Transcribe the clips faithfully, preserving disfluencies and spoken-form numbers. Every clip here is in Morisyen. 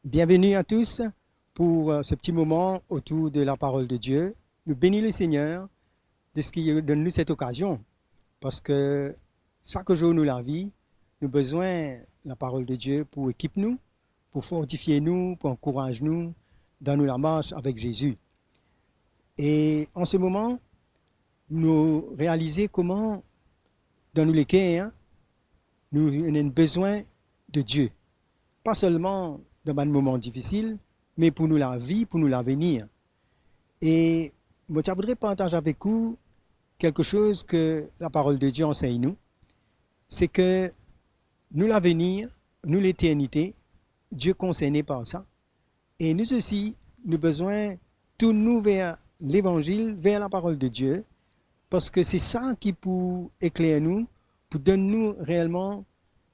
Bienvenue à tous pour euh, ce petit moment autour de la parole de Dieu. Nou beni Lesegner deski li donn nou set okazion, parski sak zour nou lavi, nou bizin laparol de Die pou ekip nou, pou fortifie nou, pou ankouraz nou dan nou lamars avek Zezi. E an se moman, nou realize kouma dan nou leker, nou ena enn bizin de Die. Pa selman dan bann moman difisil, me pou nou lavi, pou nou lavenir. E mo ti a voudre partaz avek ou kelke soz ki laparol de Die ansegn nou, se ki nou lavenir, nou leternite, Die konserne par sa. E nou osi, nou bizin tourn nou ver levanzil, ver laparol de Die, parski se sa ki pou ekler nou, pou donn nou reelman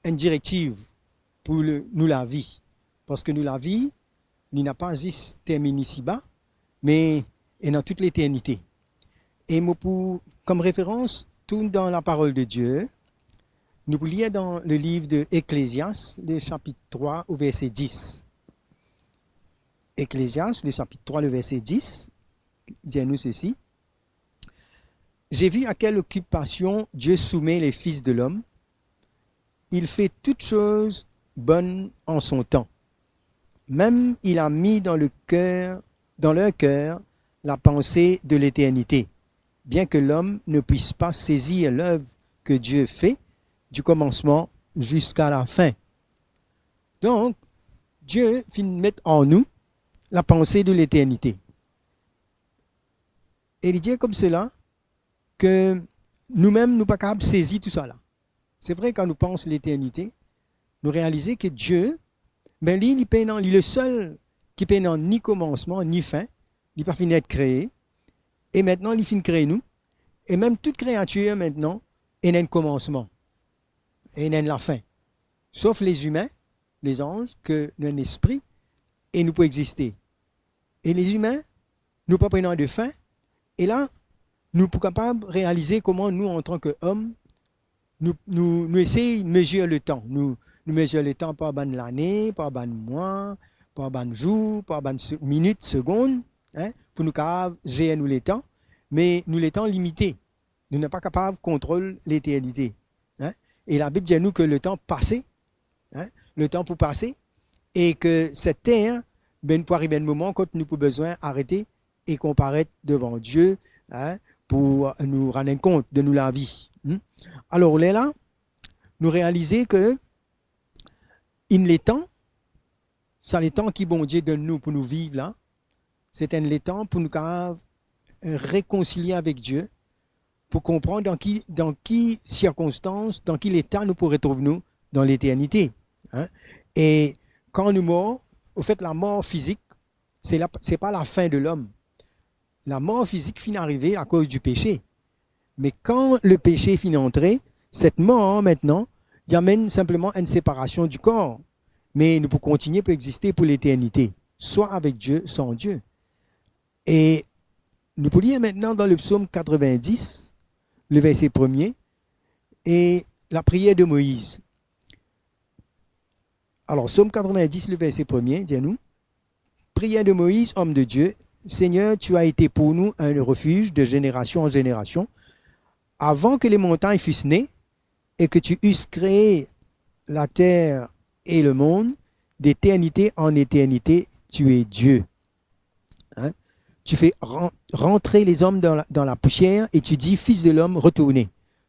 enn direktiv pou le, nou lavi. Parski nou lavi, li napa zis terminn isiba, me ena tou leternite. E mo pou, kom referans, tourn dan laparol de Die, nou pou lir dan le liv de Ecclésiaste, le sapit trwa, o verse dis. Ecclésiaste, le sapit trwa, le verse dis, dir nou sesi, J'ai vu à quelle occupation Dieu soumet les fils de l'homme. Il fait toutes choses bonnes en son temps. Même il a mis dans le cœur, dans leur cœur, la pensée de l'éternité, bien que l'homme ne puisse pas saisir l'œuvre que Dieu fait du commencement jusqu'à la fin. Donk, Die finn met an nou lapanse de leternite. E li dir koumsa ki noumem nou pa kapav sezi tousala. Se vre, kan nou pans leternite, nou realize ki Die, be li, li pena, li lesel ki pena ni komansman, ni fin, li pa finn et kree, e aster li finn kree nou, e mem tou kreatir aster ena enn komansman, ena enn lafin. Sof lezime, lezanz, ki nou enn lespri, e nou pou existe. E lezime, nou pa pena de fin, e la, nou pou kapav realize kouma nou, antan ki om, nou, nou, nou esey mezir letan. Nou, nou mezir letan par bann lane, par bann mwa, par bann zour, par bann se-, minit, segonn, en, pou nou kapav zer nou letan, me nou letan limite. Nou napa kapav kontrol leternite, en. E Labib dir nou ki letan pase, en, letan pou pase, e ki set ter, be, pou ariv enn moman kot nou pou bizin arete e konparet devan Die, en, pou nou rann enn kont de nou lavi, hmm. Alor, lerla, nou realize ki enn letan, sa letan ki Bondie donn nou pou nou viv la, se enn letan pou nou kapav rekonsilie avek Die, pou konpran dan ki, dan ki sirkonstans, dan ki leta nou pou retrouv nou dan leternite, en. E kan nou mor, anfet, lamor fizik, se la, se pa lafin de lom. Lamor fizik finn arive akoz di pese. Me kan lepese finn antre, set mor aster, li amenn sinpleman enn separasion di kor. Me nou pou kontigne pou existe pou leternite, swa avek Die, san Die. E nou pou lir aster dan le Psom katrevin-dis, le verse premie, e lapriyer de Moiz. Alor, Psom katrevin-dis, le verse premie, dir nou, prière de Moïse, homme de Dieu, Seigneur, tu as été pour nous un refuge de génération en génération. Avant que les montagnes fussent nées et que tu eusses créé la terre et le monde, d'éternité en éternité, tu es Dieu. Hein? Tu fais ren-, rentrer les hommes dans la, dans la poussière et tu dis, fils de l'homme, retournez.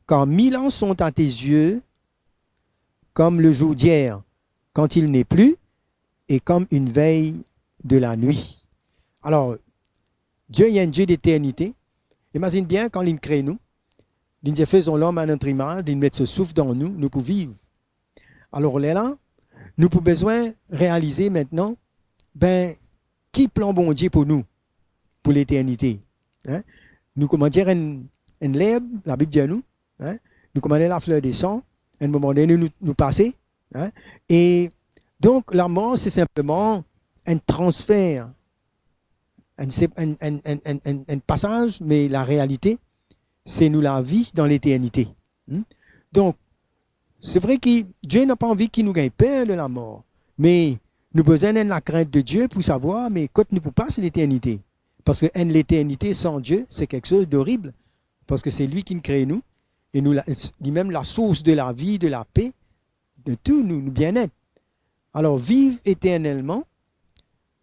Car mille ans sont à tes yeux comme le jour d'hier, quand il n'est plus, et comme une veille de la nuit. Alor, Die li enn Die leternite. Imazinn bien, kan linn kree nou, linn dir, faisons l'homme à notre image, linn met so souf dan nou, nou pou viv. Alor, lerla, nou pou bizin realize aster, be, ki plan Bondie pou nou, pou leternite, en? Nou kouma dir enn, enn lerb, Labib dir nou, en? Nou kouma enn lafler de san, enn moman done nou, nou, nou pase, en? E donk, lamor, se sinpleman enn transfer, enn se-, enn, enn, enn, enn, enn, enn pasaz, me larealite, se nou lavi dan leternite. Hmm? Donk, se vre ki Die napa anvi ki nou gagn per de lamor, me Nou bizin enn lakrint de Die pou savwar, me kot nou pou pas leternite. Parski enn leternite san Die, se kiksoz dorib. Parski se li ki kre nou, e nou la, limem lasours de lavi, de lape, de tou, nou, nou bienet. Alor, viv eternelman,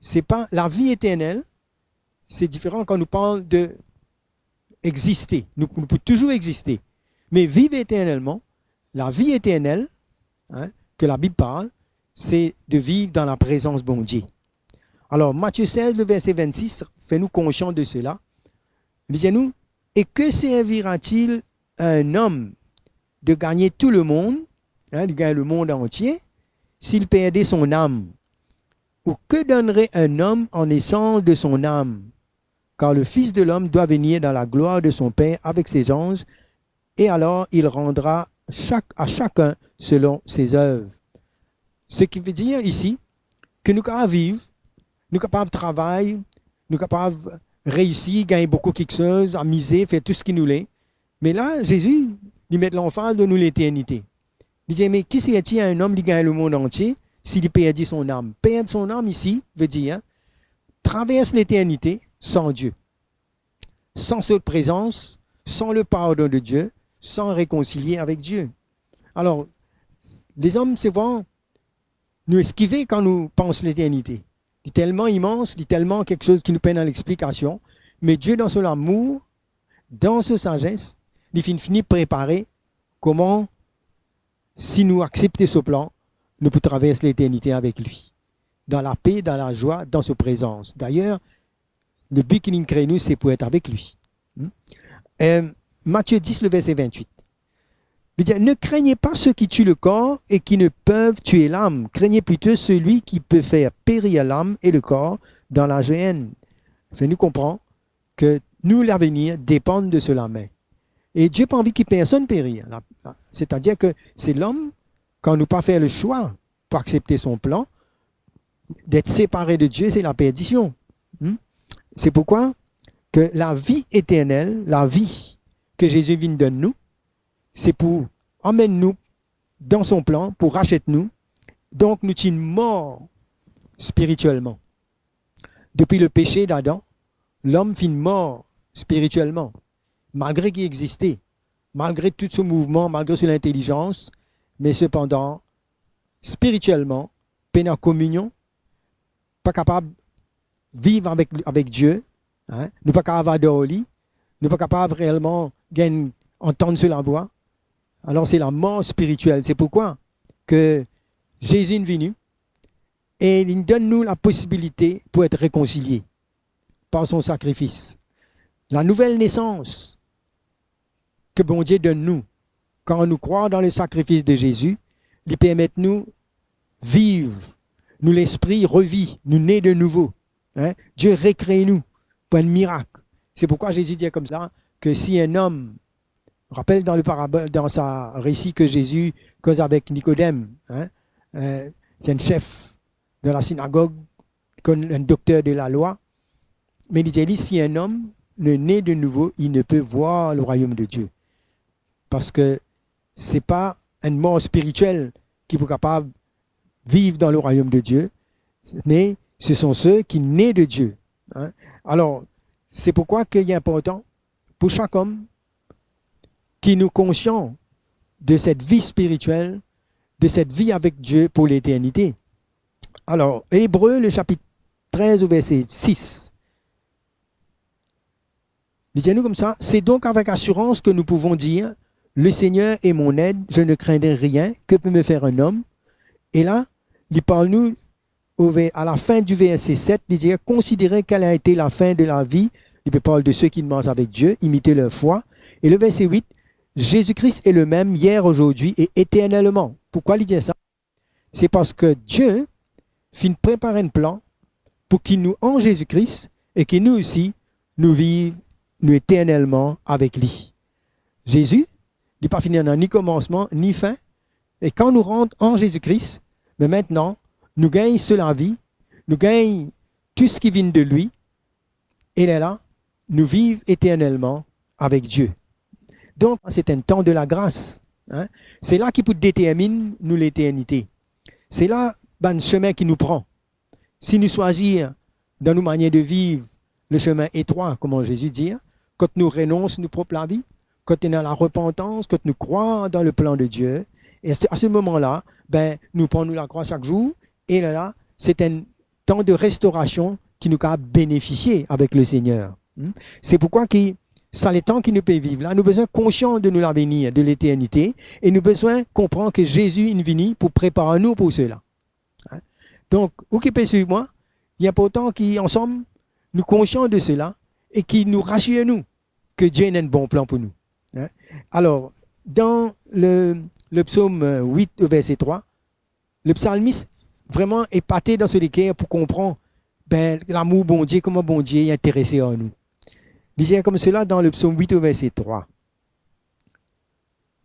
se pa, lavi eternel, se diferan kan nou parl de existe. Nou, nou pou touzour existe. Me viv eternelman, lavi eternel, hein, ke Labib parl, se de viv dan laprezans Bondie. Alor, Matie sez, le verse vennsis, fer nou konsian de sela. Li dir nou, et que servira-t-il à un homme de gagner tout le monde, hein, de gagner le monde entier, s'il perdait son âme? Ou que donnerait un homme en échange de son âme? Car le Fils de l'homme doit venir dans la gloire de son Père avec ses anges, et alors il rendra chaque, à chacun selon ses œuvres. Seki ve dir isi, ke nou kapav viv, nou kapav travay, nou kapav reisi, gagn boukou kiksoz, amize, fer tou seki nou le. Me la, Zezi, li met lanfaz dan nou leternite. Li dir, me ki sert-il à un homme, li gagn lemond antie, si li perdi son âme? Perd son âme isi, ve dir, hein, travers leternite san Die, san so prezans, san le pardon de Die, san rekonsilie avek Die. Alor, lezom, se vre, nou eskive kan nou pans leternite. Li telman imans, li telman kiksoz ki nou pena lexplikasion, me Die, dan so lamour, dan so sazes, li finn fini prepare kouma, si nou aksepte so plan, nou pou travers leternite avek li, dan lape, dan lazwa, dan so prezans. Dayer, le bi ki linn kre nou, se pou et avek li. Hmm? Euh, Matie dis, le verse vennwit. Li dir, ne craignez pas ceux qui tuent le corps et qui ne peuvent tuer l'âme. Craignez plutôt celui qui peut faire périr l'âme et le corps dans la géhenne. Fer nou konpran ke nou lavenir depann de so lame. E Die pa anvi ki personn perir. La, la, setadir ke se lom, kan nou pa fer le swa pou aksepte so plan, d'être séparé de Dieu, c'est la perdition. Hmm? Se poukwa ke lavi eternel, lavi ke Zezi vinn donn nou, se pou amenn nou dan so plan, pou raset nou. Donk nou ti mor spiritielman. Depi le pese d'Adam, lom finn mor spiritielman, malgre ki existe, malgre tou so mouvman, malgre so lintelizans, me sepandan, spiritielman, pena kominion, pa kapav viv avek, avek Die, hein? Nou pa kapav ador li, nou pa kapav reelman gagn antann so lavwa. Alor se lamor spiritiel. Se poukwa ke Zezi inn vini e li donn nou laposibilite pou et rekonsilie par so sakrifis. La nouvel nesans ke Bondie donn nou, kan nou krwar dan le sakrifis de Zezi, li permet nou viv, nou lespri revi, nou ne de nouvo. Hein? Die rekre nou par enn mirak. Se poukwa Zezi dir koumsa, ke si enn om, rapel dan le parabol, dan sa resi ke Zezi koz avek Nikodem, hein? Euh, se enn sef de la sinagog, konn enn dokter de lalwa, me li dir li, si enn om ne ne de nouvo, il ne peut voir le royaume de Dieu. Parski se pa enn mor spiritiel ki pou kapav viv dan le royaume de Dieu, mais ce sont ceux qui naissent de Dieu. Hein? Alor, se poukwa ke li inportan pou sak om ki nou konsian de set vi spiritiel, de set vi avek Die pou leternite. Alor, Ebre, le sapit trez, o verse sis, li dir nou koumsa, c'est donc avec assurance que nous pouvons dire, le Seigneur est mon aide, je ne craindrai rien, que peut me faire un homme? E la, li parl nou, o ver-, à la fin du verset sept, li dir, considérez quelle a été la fin de la vie, li pe parl de ceux qui marchent avec Dieu, imitez leur foi. Et le verset huit, Jésus-Christ est le même hier, aujourd'hui et éternellement. Poukwa li dir sa? Se parski Die finn prepar enn plan pou ki nou an Zezi Kris e ki nou osi nou viv nou eternelman avek li. Zezi, li pa finn ena ni komansman, ni fin, e kan nou rant an Zezi Kris, me mintnan, nou gagn so lavi, nou gagn tou seki vinn de li, e lerla, nou viv eternelman avek Die. Donk, se enn tan de lagras, hein? Se la ki pou determinn nou leternite. Se la bann semin ki nou pran. si nou swazir dan nou manier de viv le semin etrwa, kouma Zezi dir, kot nou renons nou prop lavi, kot ena larepantans, kot nou krwar dan le plan de Dieu, e a se, a se moman la, be, nou pran nou lakrwa sak zour, e la, la, se enn tan de restorasion ki nou kapav benefisie avek Lesegner. Hmm? Se poukwa ki sa letan ki nou pe viv la, nou bizin konsian de nou lavenir, de leternite, e nou bizin konpran ki Zezi inn vini pou prepar nou pou sela. Hein? Donk, ou ki pe swiv mwa, li inportan ki ansam nou konsian de sela e ki nou rasir nou ki Dieu ena enn bon plan pou nou. Hein? Alor, dan le, le psom, euh, wit, verse trwa, le psalmis vreman epate dan so leker pou konpran, be, lamour Bondie, kouma Bondie li interese ar nou. Li dir koumsala dan le psom wit, verse trwa.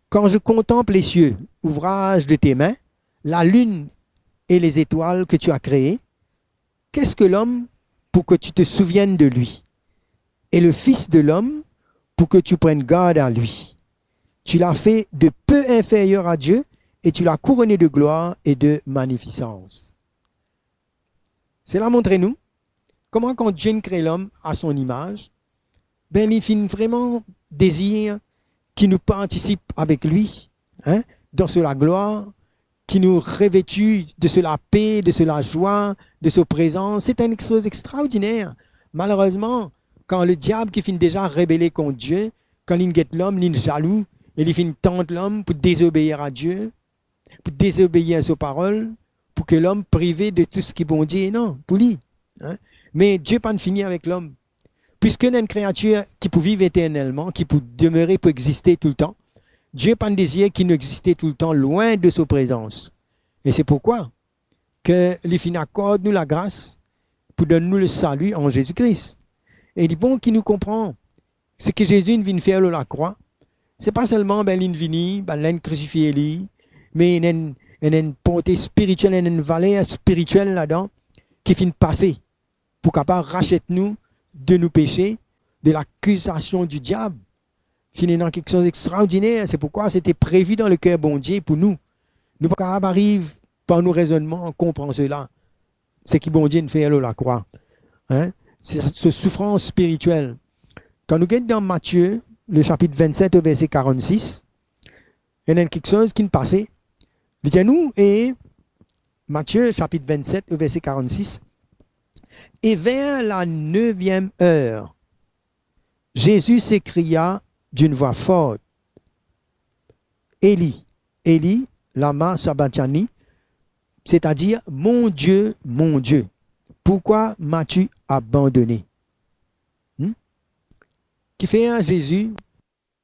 Quand je contemple les cieux, ouvrage de tes mains, la lune et les étoiles que tu as créées, qu'est-ce que l'homme pour que tu te souviennes de lui, et le fils de l'homme pour que tu prennes garde à lui? Tu l'as fait de peu inférieur à Dieu, et tu l'as couronné de gloire et de magnificence. Sela montre nou kouma kan Dieu inn kre lom a son imaz, be, li finn vreman dezir ki nou partisip avek li, hein, dan so laglwar, ki nou reveti de so lape, de so lazwa, de so prezans. Se enn kiksoz extraordiner. Malerezman, kan lediab ki finn deza rebele kont Dieu, kan li'nn get lom, li'nn zalou, e li finn tant lom pou dezobeir a Dieu, pou dezobeir so parol, pou ke lom prive de tou seki Bondie ena pou li. Hein? Me Dieu pa'nn fini avek lom. Piski ena enn kreatir ki pou viv eternelman, ki pou demere, pou existe toultan, Dieu pa'nn dezir ki nou existe toultan lwin de so prezans. E se poukwa ke li finn akord nou lagras pou donn nou lesali an Zezi Kris. E li bon ki nou konpran seki Zezi inn vinn fer lor lakrwa, se pa selman, be, li'nn vini, bannla inn krisifie li, me ena enn, ena enn porte spiritiel, ena enn valer spiritiel ladan ki finn pase pou kapav rasiet nou de nou pese, de lakizasion di diab. Finn ena kiksoz extraordiner, se poukwa sete previ dan leker Bondie pou nou. Nou pa kapav ariv par nou rezonnman konpran sela, seki Bondie inn fer lor lakrwa. Hein? Se, se soufrans spiritiel. Kan nou get dan Matie, le sapit vennset, o verse karannsis, ena enn kiksoz ki'nn pase. Li dir nou, e Matie, sapit vennset, o verse karannsis, et vers la neuvième heure, Jésus s'écria d'une voix forte, Élie, Élie, lama sabachthani, c'est-à-dire, Mon Dieu, mon Dieu, pourquoi m'as-tu abandonné? Hmm? Kifer Zezi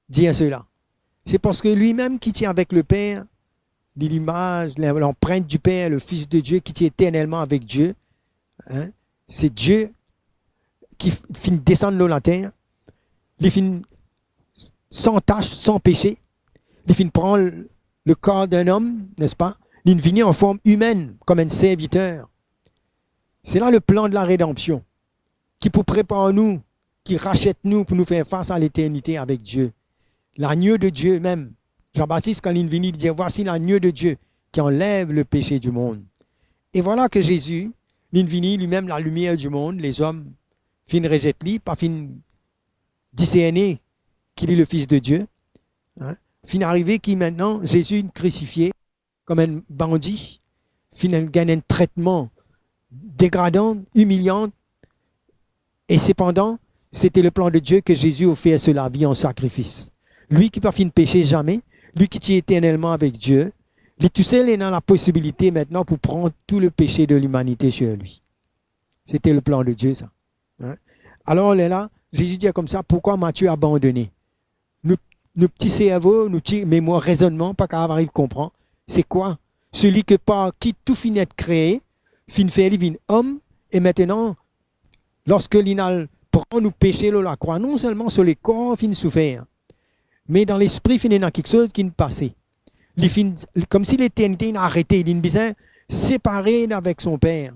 dir sela? Se parski limem ki ti avek Leper, li limaz, lin-, lanprint di Per, le Fils de Dieu ki ti eternelman avek Die, hein, se Die ki f-, finn desann lor later, li finn san tas, san pese, li finn pran le kor d'un homme, n'est-ce pas? Li'nn vini an form imenn, kom enn serviter. Se la le plan de la rédemption, ki pou prepar nou, ki rasiet nou pou nou fer fas a leternite avek Die. Lagno de Die mem. Jean Baptiste, kan li'nn vini, li dir, Voici l'agneau de Dieu qui enlève le péché du monde. E vwala ke Zezi, li'nn vini, limem lalimier di mond, lezom finn rezet li, pa finn diserne ki li le Fils de Dieu. Hein? Finn arive ki mintnan, Zezi inn krisifie kom enn bandi, finn gagn enn tretman degradan, imilian, e sepandan, sete le plan de Die ke Zezi ofer so lavi an sakrifis. Li ki pa finn pese zame, li ki ti eternelman avek Die, li tousel ena laposibilite mintnan pou pran tou le pese de limanite sir li. Sete le plan de Die, sa. Hein? Alor, lerla, Zezi dir koumsa, Pourquoi m'as-tu abandonné? Nou, nou pti servo, nou pti memwar, rezonnman, pa kapav ariv konpran. Se kwa? Seli ke par ki tou finn et kree, finn fer li vinn om, e mintnan, lorske li'nn al pran nou pese lor lakrwa, non selman so lekor finn soufer, me dan lespri finn ena kiksoz ki'nn pase. Li finn, koumsi leternite inn arete, li'nn bizin separe avek son Per.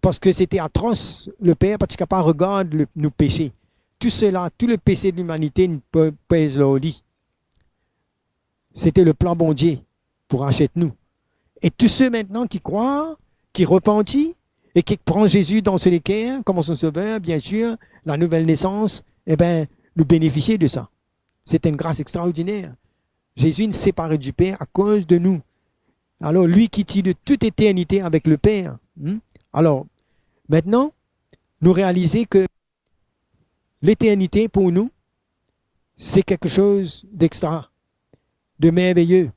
Parski sete atros, Leper pa ti kapav regard le, nou pese. Tou sela, tou le pese de limanite inn pe-, pez lor li. Sete le plan Bondie pou rasiet nou. E tou se mintnan ki krwar, ki repanti, e ki pran Zezi dan so leker kouma so Sover, bien sir, la nouvel nesans, e ben, nou benefisie de sa. Se enn gras extraordiner. Zezi inn separe di Per akoz de nou. Alor, li ki ti de tout eternite avek Leper. Hmm? Alor, aster, nou realize ke leternite pou nou, se kiksoz dextra, de merveye,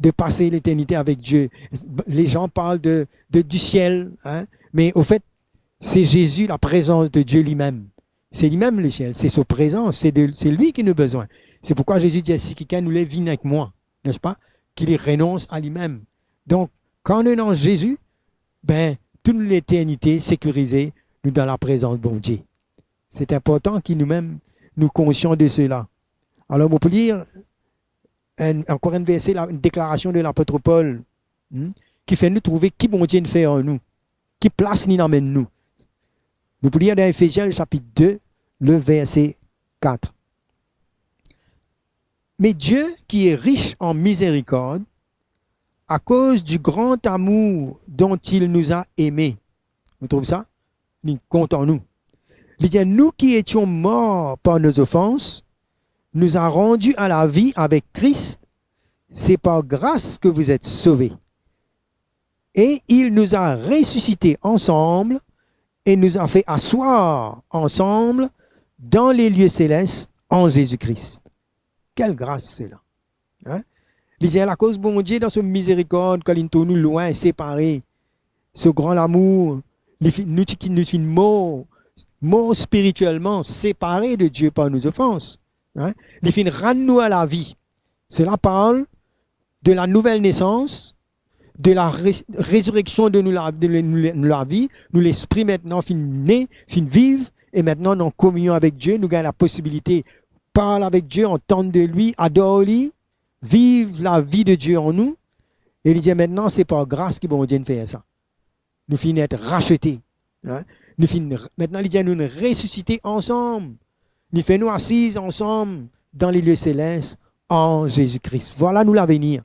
de pase leternite avek Die. Les gens parlent de, de, du ciel, hein, mais au fait, c'est Jésus, la présence de Dieu lui-même. Se limem lesiel, se so prezans, se de, se li ki nou bizin. Se pourkwa Zezi dir, "Si kikenn oule, vinn avek mwa," nespa? Ki li renons a limem. Donk, kan nou ena Zezi, ben, tout leternite sekirize, nou dan laprezans Bondie. Se inportan ki noumem, nou konsian de sela. Alor, mo pou lir enn, ankor enn verse, la, enn deklarasion de lapot Pol, hmm, ki fer nou trouve ki Bondie inn fer an nou, ki plas li amenn nou. Nou pou lir dan Efezien, le sapit de, le verse kat. Mais Dieu, qui est riche en miséricorde, à cause du grand amour dont il nous a aimés. Vous trouvez ça? Li kontan nou. Li dir, nous qui étions morts par nos offenses, nous a rendus à la vie avec Christ. C'est par grâce que vous êtes sauvés. Et il nous a ressuscités ensemble et nous a fait asseoir ensemble dans les lieux célestes en Jésus-Christ. Quelle grâce cela! Hein? Li dir, lakoz Bondie dan so mizerikord, kan li trouv nou lwin, separe, so gran lamour, li fi-, nou ti, nou ti mor, mor spiritielman, separe de Die par nos offenses. Hein? Li finn rann nou a lavi. Cela parle de la nouvelle naissance, de la ré-, résurrection de nou la, de nou, nou lavi, nou lespri aster finn ne, finn viv, e aster nou an kominion avek Die, nou gagn laposibilite parl avek Die, antann de li, ador li, viv lavi de Die an nou. E li dir aster, se par gras ki Bondie inn fer sa. Nou finn et rasete. Hein? Nou finn, aster li dir nou inn resisite ansam. Li fer nou asiz ansam dan le lie seles an Zezi Kris. Vwala nou lavenir.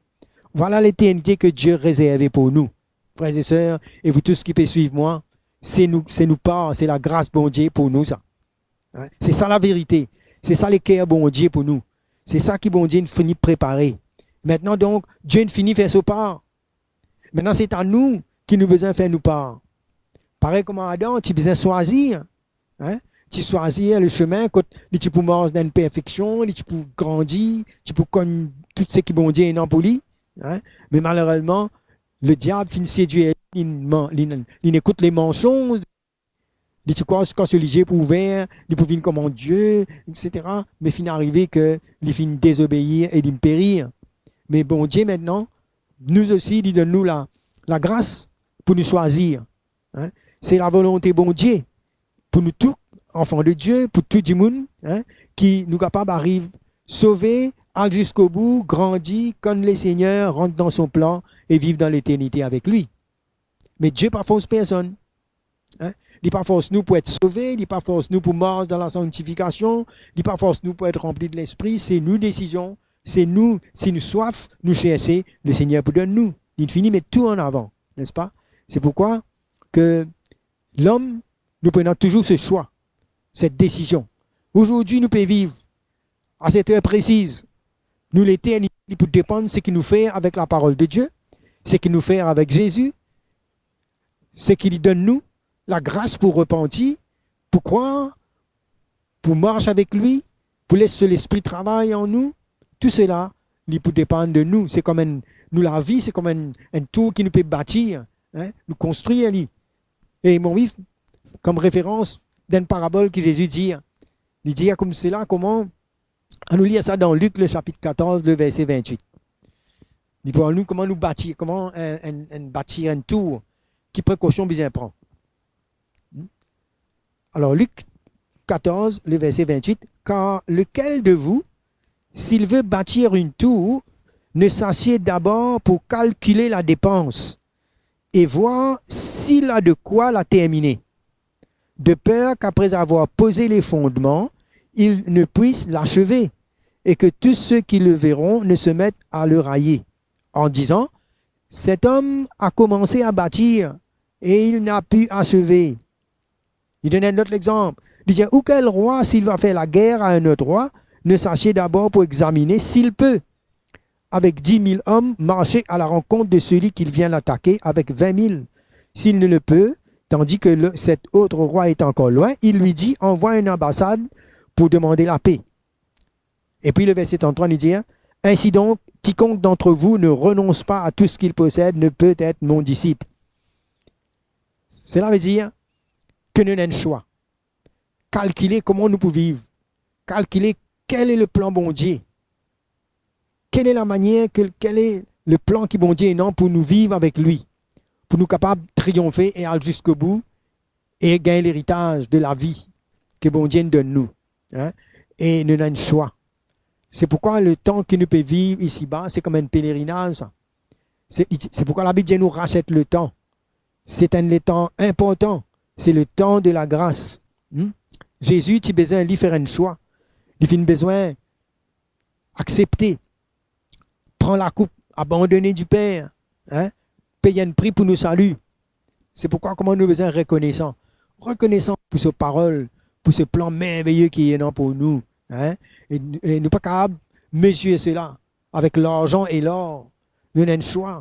Vwala leternite ke Die rezerve pou nou. Frer e ser, e vous tous ki pe swiv mwa, se nou, se nou par, se lagras Bondie pou nou sa. Hein? Se sa laverite. Se sa leker Bondie pou nou. Se sa ki Bondie inn fini prepare. Aster donk, Die inn fini fer so par. Aster se a nou ki nou bizin fer nou par. Parey kouma Adam, ti bizin swazir, hein? Ti swazir le semin kot li ti pou mars dan perfeksion, li ti pou grandi, ti pou konn tou seki Bondie ena pou li, hein? Me malerezman, lediab finn sedwir li, li, li, li ekout le mansonz, li ti krwar kan so lizie pou ouver, li pou vinn kouma Die, et cetera. Me finn arive ke li finn dezobeir e li perir. Me Bondie aster, nou osi, li donn nou la, lagras pou nou swazir. Hein? Se lavolonte Bondie pou nou tou, anfan de Die, pou tou dimoun, hein, ki nou kapav ariv sove, al ziskobou, grandi, konn Lesegner, rant dan so plan e viv dan leternite avek li. Me Die pa fors personn. Hein? Li pa fors nou pou et sove, li pa fors nou pou mars dan lasanktifikasion, li pa fors nou pou et ranpli de Lespri, se nou desizion, se nou, si nou swaf, nou serse, Lesegner pou donn nou. Li fini met tou an avan, nespa? Se pourkwa ke lom, nou pou ena touzour se swa, set desizion. Azordi nou pe viv, a set er presiz, nou leternite, li pou depann seki nou fer avek laparol de Die, seki nou fer avek Zezi, seki li donn nou lagras pou repanti, pou krwar, pou mars avek li, pou les so Lespri travay an nou, tou sela, li pou depann de nou. Se kouma enn, nou lavi, se kouma enn, enn tour ki nou pe batir, hein, nou konstrir li. E mo wi, kom referans, dan enn parabol ki Zezi dir, li dir koumsa, kouma, anou lir sa dan Lik, le sapit katorz, le verse vintwit. Li pou dir nou kouma nou batir, kouma enn, enn, enn batir enn tour, ki prekosion bizin pran. Alor, Lik katorz, le verse vintwit, car lequel de vous, s'il veut bâtir une tour, ne s'assied d'abord pour calculer la dépense et voir s'il a de quoi la terminer, de peur qu'après avoir posé les fondements, il ne puisse l'achever, et que tous ceux qui le verront ne se mettent à le railler, en disant, cet homme a commencé à bâtir, et il n'a pu achever. Li donn enn lot lexanp. Li dir, ou quel roi, s'il va faire la guerre à un autre roi, ne s'assied d'abord pour examiner s'il peut, avec dix mille hommes, marcher à la rencontre de celui qu'il vient d'attaquer avec vingt mille. S'il ne le peut, tandis que le, cet autre roi est encore loin, il lui dit, envoie une ambassade pour demander la paix. Et puis le verset trente-trois nous dit, ainsi donc, quiconque d'entre vous ne renonce pas à tout ce qu'il possède ne peut être mon disciple. Cela veut dire que nous avons un choix. Kalkile kouma nou pou viv. Kalkile quel est le plan Bondie. Quelle est la manière, que, quel est le plan ki Bondie ena pou nou viv avek li, pou nou kapav triyonfe e al ziska bout e gagn leritaz de lavi ki Bondie inn donn nou. Hein? E nou ena enn swa. Se poukwa letan ki nou pe viv isiba, se kom enn pelerinaz, sa. Se, se poukwa Labib dir nou rasiet letan. Se enn letan inportan. Se letan de lagras. Hmm? Zezi ti bizin li fer enn swa. Li finn bizin aksepte, pran lakoup, abandone Diper, hein, pey enn pri pou nou sali. Se poukwa kouma nou bizin rekonesan. Rekonesan pou so parol, pou so plan merveye ki li ena pou nou, hein. E, e nou pa kapav mezir sela avek larzan e lor. Nou ena enn swa.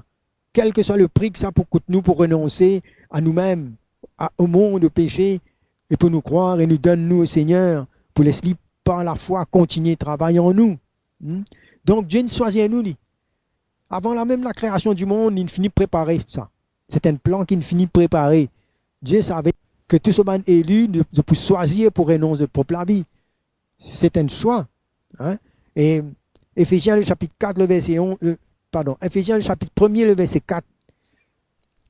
Kel ki swa le pri ki sa pou kout nou pou renonse a noumem, a, au mond, au péché, e pou nou krwar e nou donn nou o Segner, pou les li par lafwa kontigne travay an nou. Hmm? Donk, Dieu inn swazir nou, li. Avan la mem la création du monde, li fini prepare sa. Se enn plan ki fini prepare. Dieu savait que tou so bann eli, zot pou swazir pou renons zot prop lavi. Se enn swa. Hein? E Efezien, le chapitre quatre, le verset onze, le, pardon, Efezien, le chapitre premier, le verset quatre,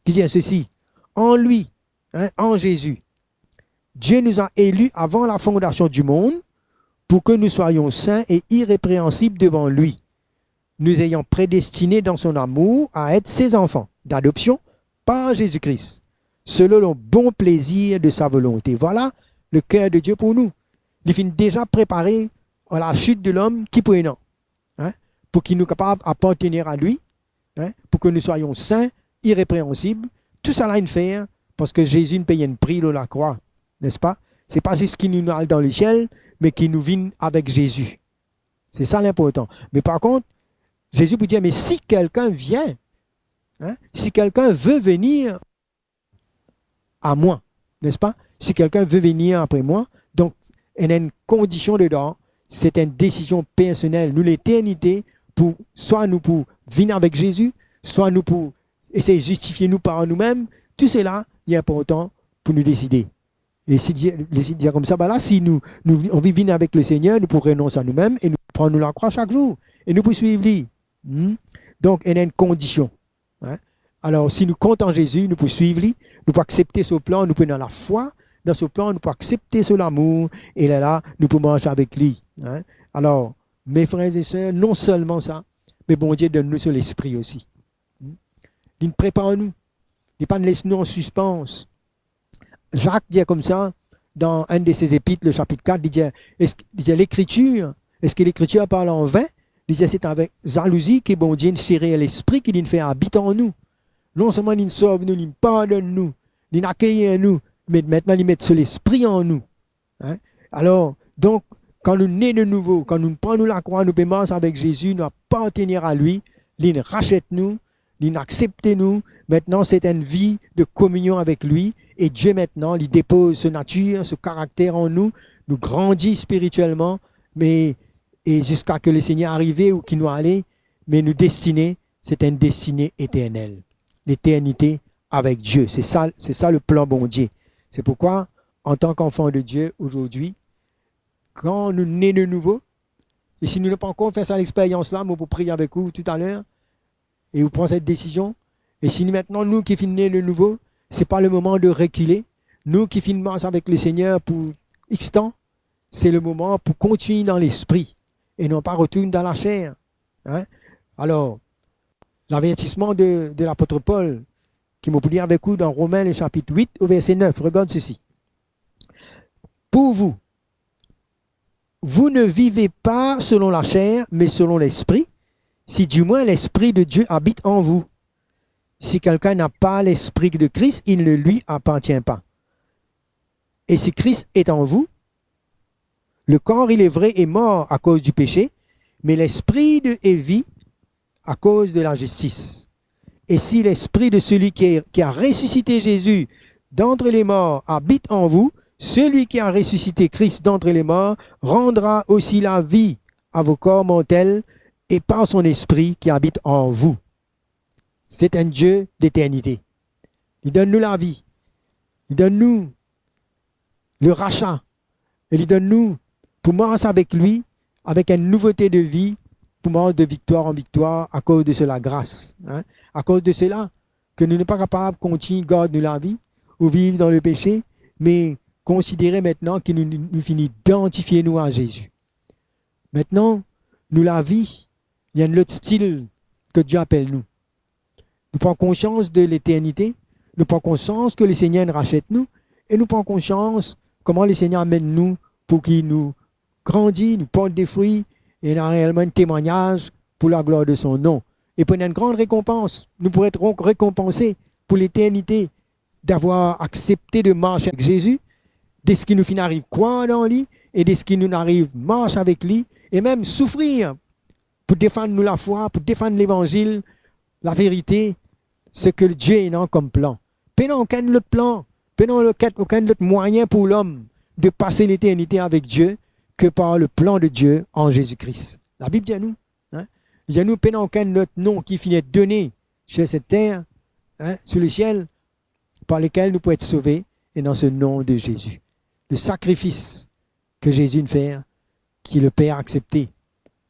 ki dir sesi, en lui, hein, en Jésus, Dieu nous a élus avant la fondation du monde pour que nous soyons saints et irrépréhensibles devant lui, nous ayant prédestinés dans son amour à être ses enfants d'adoption par Jésus-Christ, selon le bon plaisir de sa volonté. Voilà le cœur de Dieu pour nous. Li finn deza prepare a la chute de l'homme ki pou ena, hein, pou ki nou kapav apartenir a li, hein, pour que nous soyons saints, irrépréhensibles. Tou sa la inn fer parski Zezi inn pey enn pri lor lakrwa, n'est-ce pas? Se pa zis ki nou al dan lesiel, me ki nou vinn avek Zezi. Se sa linportan. Me par kont, Zezi pou dir, mais si quelqu'un vient, hein, si quelqu'un veut venir à moi, n'est-ce pas? Si quelqu'un veut venir après moi, donk, ena enn kondision dedan, se enn desizion personel. Nou leternite, pou, swa nou pou vinn avek Zezi, swa nou pou esey zistifie nou par noumem. Tou sela, li inportan pou nou deside. E si Dieu, li dir koumsa, ba la, si nou, nou anvi vinn avek Lesegner, nou pou renons a noumem e nou pran nou lakrwa sak zour e nou pou swiv li. Hmm? Donk, ena enn kondision. Hein? Alor, si nou kont an Zezi, nou pou swiv li, nou pou aksepte so plan, nou pou ena lafwa dan so plan, nou pou aksepte so lamour, e lerla, nou pou mars avek li. Hein? Alor, mes frères et sœurs, non selman sa, me Bondie donn nou so Lespri osi. Hmm? Li prepar nou. Li pa les nou an sispans. Zak dir koumsa, dan enn de ses épîtres, le chapitre quatre, li dir, eski, li dir, Lekritir, eski Lekritir parl an vin? Li dir, se avek zalouzi ki Bondie inn sere Lespri ki li inn fer abit an nou. Non selman li inn sov nou, li inn pardonn nou, li inn akeyir nou, me aster li met so Lespri an nou. Hein? Alor, donk, kan nou ne de nouvo, kan nou pran nou lakrwa, nou pe mars avek Zezi, nou apartenir a li, li rasiet nou, li aksepte nou. Aster se enn vi de kominion avek li, e Dieu aster li depoz so natir, so karakter an nou, nou grandi spiritielman, me, e ziska ke Lesegner arive ou ki nou ale, me nou destine, se enn destine eternel. Leternite avek Dieu. Se sa, se sa le plan Bondie. Se poukwa, antan ki zanfan de Dieu, azordi, kan nou ne de nouvo, e si nou napa ankor fer sa lexperyans la, mo pou priye avek ou toutaler, e ou pran set desizion, e si nou, aster nou ki finn ne de nouvo, se pa le moman de rekile, nou ki finn mars avek Lesegner pou X tan, se le moman pou kontign dan Lespri, e non pa retourn dan laser. Hein? Alor, lavertisman de, de lapot Pol, ki mo pou lir avek ou dan Romin, le chapitre huit, au verset neuf. Regarde ceci. Pour vous, vous ne vivez pas selon la chair, mais selon l'Esprit, si du moins l'Esprit de Dieu habite en vous. Si quelqu'un n'a pas l'Esprit de Christ, il ne lui appartient pas. Et si Christ est en vous, le corps, il est vrai, est mort à cause du péché, mais l'esprit de, est vie à cause de la justice. Et si l'esprit de celui qui, est- qui a ressuscité Jésus d'entre les morts habite en vous, celui qui a ressuscité Christ d'entre les morts rendra aussi la vie à vos corps mortels et par son esprit qui habite en vous. C'est un Dieu d'éternité. Li donn nou lavi. Li donn nou le rachat. E li donn nou pou mars avek li, avek enn nouvote de vi, pou mars de viktwar an viktwar akoz de so lagras, hein. Akoz de sela ke nou napa kapav kontign gard nou lavi ou viv dan lepese, me konsidere aster ke nou, nou finn idantifie nou a Zezi. Aster, nou lavi, li enn lot stil kot Bondie apel nou. Nou pran konsians de leternite, nou pran konsians ke Lesegner inn raset nou, e nou pran konsians kouma Lesegner amenn nou pou ki nou grandi, nou port de fri, e ena reelman enn temwagnaz pou laglwar de son nom. E pou ena enn gran rekonpans, nou pou et re-, rekonpanse pou leternite, davwar aksepte de mars avek Zezi, deski nou finn ariv krwar dan li, e deski nou ariv mars avek li, e mem soufrir pou defann nou lafwa, pou defann levanzil, laverite, seki Bondie ena kom plan. Pena okenn lot plan, pena okenn, okenn lot mwayin pou lom de pase leternite avek Bondie ke par le plan de Dieu en Jésus-Christ. Labib dir nou, hein, li dir nou pena okenn lot nom ki finn et done sur cette terre, hein, sou lesiel, par lekel nou pou et sove, e dan se nom de Zezi. Le sakrifis ke Zezi inn fer, ki Leper aksepte,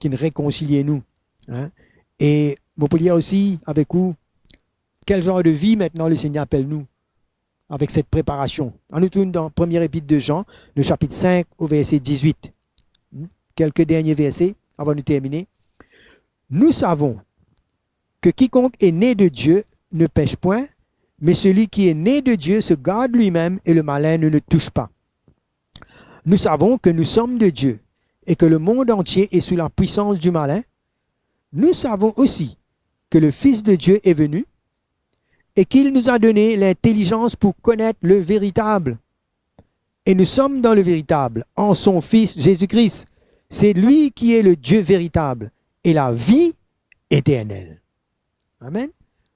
ki'nn rekonsilie nou, hein. E mo pou lir osi avek ou, kel zar de vi aster Lesegner apel nou avek set preparasion. Annou tourn dan premie epit de Zan, le sapit sink, o verse dizwit. Hmm? Kelke dernie verse avan nou termine. Nous savons que quiconque est né de Dieu ne pèche point, mais celui qui est né de Dieu se garde lui-même et le malin ne le touche pas. Nous savons que nous sommes de Dieu et que le monde entier est sous la puissance du malin. Nous savons aussi que le Fils de Dieu est venu et qu'il nous a donné l'intelligence pour connaître le véritable. Et nous sommes dans le véritable, en son Fils Jésus-Christ. C'est lui qui est le Dieu véritable et la vie éternelle. Amen.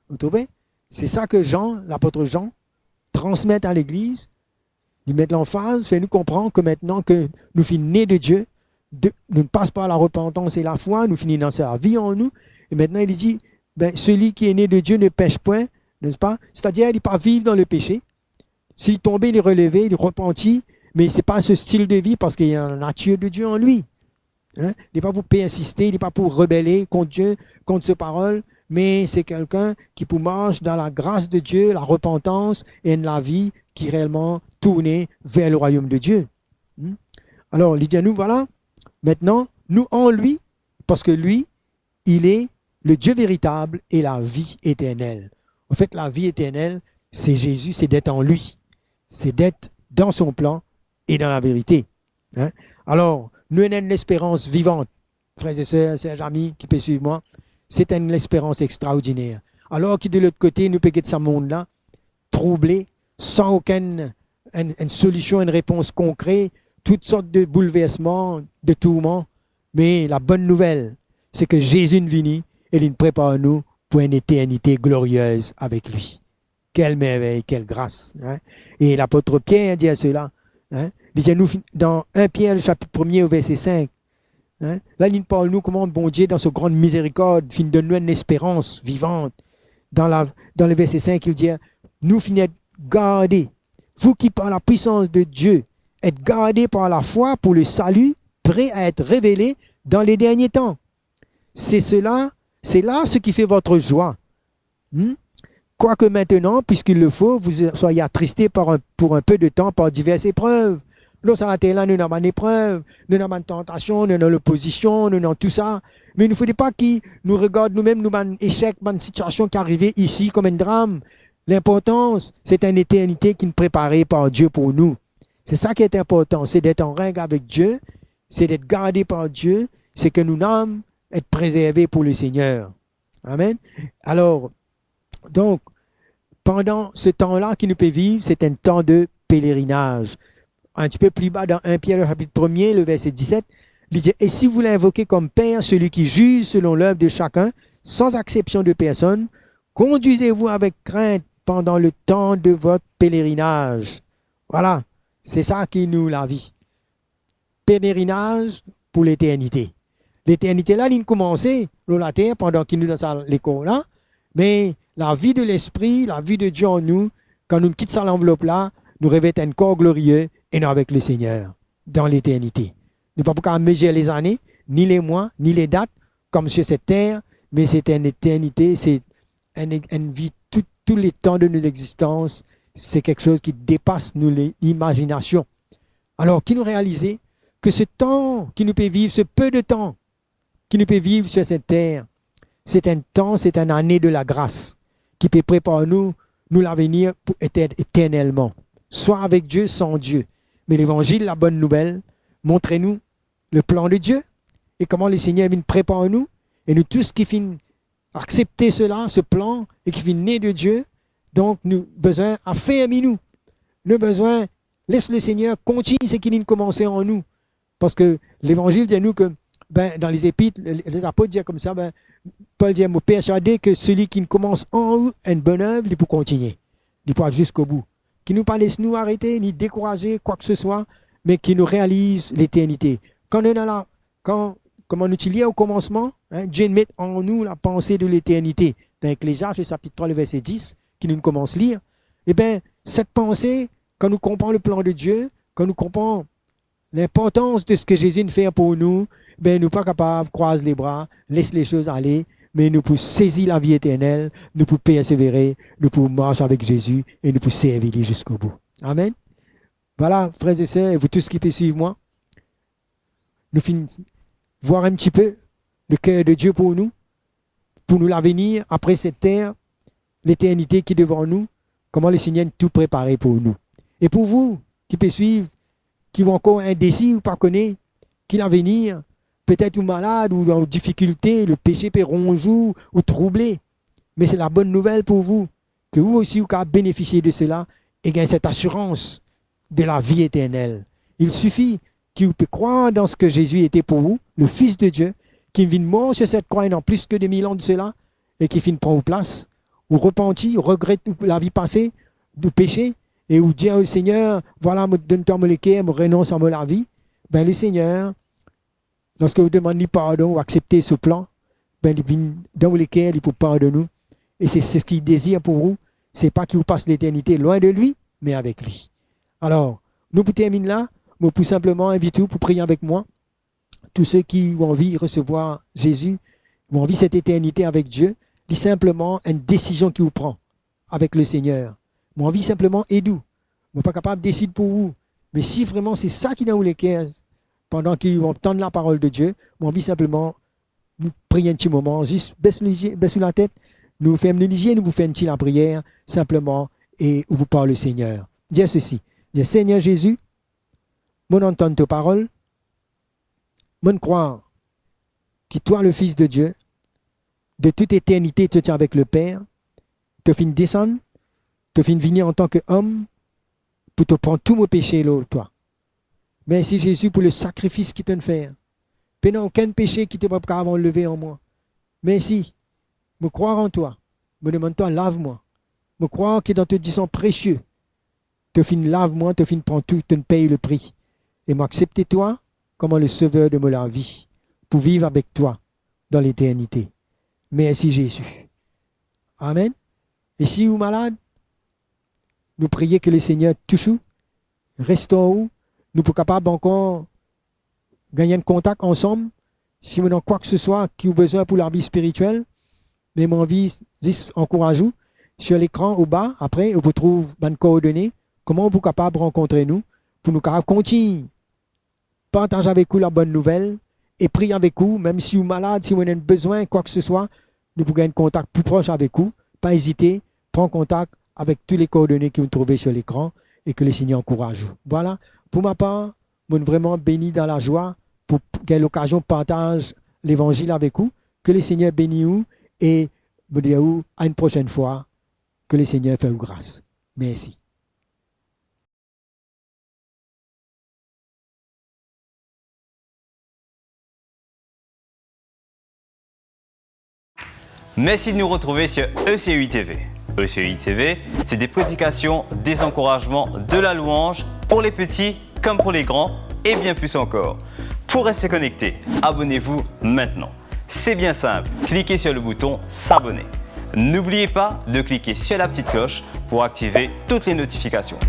Vous trouvez? C'est ça que Jean, l'apôtre Jean, transmet à l'Église. Li met lanfaz, fer nou konpran ke aster ke nou finn ne de Dieu, de, nou pas par larepantans e lafwa, nou finn ena sa lavi an nou, e aster li dir, ben, celui qui est né de Dieu ne pèche point, n'est-ce pas? C'est-à-dire, li pa viv dan lepese. Si li tonbe, li releve, li repanti, me se pa se stil de vi, parski li ena lanatir de Dieu an li. Hein? Li pa pou persiste, li pa pou rebele kont Dieu, kont so parol, me se kelkenn ki pou mars dan lagras de Dieu, larepantans, e enn lavi ki reelman tourne ver lerwayom de Dieu. Hmm? Alor, li dir nou, vwala, aster, nou an li, parski li, il est le Dieu véritable et la vie éternelle. Anfet, lavi eternel, se Zezi, se det an li, se det dan so plan e dan laverite. Hein? Alor, nou ena enn lesperans vivan, frer e ser, ser, zami ki pe swiv mwa, se enn lesperans extraordiner. Alor ki de lot kote, nou pe get sa mond la, trouble, san okenn, enn, enn solision, enn repons konkre, tou sort de boulversman, de tourman, me labonn nouvel, se ke Zezi inn vini e linn prepar nou pou enn eternite gloriez avek li. Kel mervey, kel gras, hein? E lapot Pier dir sela, hein? Li dir nou fi-, dan enn Pier, le sapit premie, o verse sink, hein? La, linn parl nou kouma Bondie, dan so gran mizerikard, finn donn nou enn lesperans vivan. Dan la, dan le verse sink, li dir, nou finn et garde, vous qui par la puissance de Dieu êtes gardés par la foi pour le salut prêt à être révélé dans les derniers temps. C'est cela, c'est là ce qui fait votre joie. Hmm? Quoique maintenant, puisqu'il le faut, vous soyez attristés par un, pour un peu de temps par diverses épreuves. Lor sa later la, nou ena bann eprev, nou ena bann tantasion, nou ena lopozision, nou ena tou sa. Me nou fode pa ki nou regard noumem, nou bann esek, bann sitiasion ki arive isi kom enn dram. Linportans, se enn eternite ki finn prepare par Dieu pou nou. Se sa ki inportan, se det an reg avek Dieu, se det garde par Dieu, se ke nou nam et prezerve pou Lesegner. Amen. Alor, Donk, pandan se tan la ki nou pe viv, se enn tan de pelerinaz. Un petit peu plus bas, dans un Pierre, le chapitre premier, le verset dix-sept, li dir, et si vous l'invoquez comme Père, celui qui juge selon l'œuvre de chacun, sans acception de personne, conduisez-vous avec crainte pendant le temps de votre pèlerinage. Voilà, se sa ki nou lavi. Pelerinaz pou leternite. Leternite la, li'nn koumanse lor later pandan ki nou dan sa lekor la, me lavi de Lespri, lavi de Die an nou, kan nou kit sa lanvlop la, nou revet enn kor glorie e nou avek Lesegner dan leternite. Nou pa pou kapav mezir lezane, ni lemwa, ni ledat, kom sir set ter, me se enn eternite, se enn, enn vi, tou, tou letan de nou lexistans, se kiksoz ki depas nou le-, limazinasion. Alor, ki nou realize ke se tan ki nou pe viv, se pe de tan ki nou pe viv sir set ter, se enn tan, se enn ane de lagras ki pe prepar nou, nou lavenir pou eter-, eternelman, swa avek Die, san Die. Me Levanzil, Labonn Nouvel, montre nou le plan de Die e kouma Lesegner vinn prepar nou, e nou tous ki finn aksepte sela, se plan, e ki finn ne de Die, donk nou bizin afermi nou. Nou bizin les Lesegner kontign seki li'nn koumanse an nou. Parski Levanzil dir nou ke, ben, dan Lezepit, le-, Lezapot dir koumsa, ben, Pol dir, mo perswade ke seli ki koumans an ou enn bonn ov, li pou kontigne. Li pou al ziska bou. Ki nou pa les nou arete, ni dekouraze, kwa ki se swa, me ki nou realiz leternite. Kan nou ena la, kan, kouma nou ti lir o koumansman, hein, Die met an nou lapanse de leternite. Dan Eklezias, le sapit trwa, le verse dis, ki nou koumans lir, e ben, set panse, kan nou konpran le plan de Die, kan nou konpran linportans de seki Zezi inn fer pou nou, ben, nou pa kapav krwaz lebra, les lesoz ale, me nou pou sezi lavi eternel, nou pou persevere, nou pou mars avek Zezi e nou pou servi li ziska bou. Amen. Vwala, frer e ser, e vous tous ki pe swiv mwa, nou finn vwar enn tipe le ker de Die pou nou, pou nou lavenir, apre set ter, leternite ki devan nou, kouma Lesegner inn tou prepare pou nou. E pou vou ki pe swiv, ki ou ankor indesi, ou pa kone ki lavenir, petet ou malad, ou dan difikilte, lepese pe ronz ou, ou trouble, me se labonn nouvel pou vou, ke ou osi ou kapav benefisie de sela e gagn set asirans de lavi eternel. Il sifi ki ou pe krwar dan seki Zezi ete pou ou, le Fis de Die, ki vinn mor sir set krwa ena plis ki de mil an de sela, e ki finn pran ou plas, ou repanti, ou regret ou lavi pase, ou pese, e ou dir, "O Segner, vwala, mo donn twa mo leker, mo renons a mo lavi." Ben, Lesegner, lorski ou demann li pardon, ou aksepte so plan, ben, li vinn dan ou leker, li pou pardonn ou. E se, se seki li dezir pou ou, se pa ki ou pas leternite lwin de li, me avek li. Alor, nou pou terminn la, mo pou sinpleman invit ou pou priye avek mwa. Tou seki ou anvi resevwar Zezi, ou anvi set eternite avek Die, li sinpleman enn desizion ki ou pran avek Lesegner. Mo anvi sinpleman ed ou. Mo pa kapav desid pou ou. Me si vreman se sa ki dan ou leker, pandan ki ou tann laparol de Die, mo anvi sinpleman nou priye enn ti moman, zis bes nou lizie, bes nou latet, nou ferm nou lizie, nou pou fer enn ti lapriyer, sinpleman, e ou pou parl Lesegner. Dir sesi, dir, Segner Zezi, mo'nn antann to parol, mo'nn krwar ki twa, le Fis de Die, de tout eternite, to ti avek Leper, to finn desann, to finn vini antan ki om, pou to pran tou mo pese lor twa. Mersi Zezi pou le sakrifis ki to'nn fer. Pena okenn pese ki to pa kapav anleve an mwa. Mersi. Mo krwar an twa. Mo demann twa, lav mwa. Mo krwar ki dan to disan presie, to finn lav mwa, to finn pran tou, to'nn pey lepri. E mo aksepte twa kouma le Sover de mo lavi, pou viv avek twa dan leternite. Mersi Zezi. Amen. E si ou malad, nou priye ki Lesegner tous ou, restor ou, nou pou kapav ankor gagn enn kontak ansam. Si ou ena kwa ki se swa ki ou bizin pou lavi spiritiel, me mo anvi zis ankouraz ou, sir lekran oba, apre ou pou trouv bann kordone, kouma ou pou kapav rankontre nou, pou nou kapav kontign partaz avek ou Labonn Nouvel e priye avek ou, mem si ou malad, si ou ena enn bizin, kwa ki se swa, nou pou gagn kontak pli pros avek ou. Pa ezite, pran kontak avek tou le kordone ki ou trouve sir lekran e ki Lesegner ankouraz ou. Vwala, pou ma par, mo'nn vreman beni dan lazwa pou gagn lokazion partaz levanzil avek ou. Ki Lesegner beni ou e mo dir ou a enn prosenn fwa. Que le Seigneur fait vous grâce. Merci. Merci de nous retrouver sur E C U I T V. E C U I T V, c'est des prédications, des encouragements, de la louange pour les petits comme pour les grands et bien plus encore. Pour rester connecté, abonnez-vous maintenant. C'est bien simple, cliquez sur le bouton s'abonner. N'oubliez pas de cliquer sur la petite cloche pour activer toutes les notifications.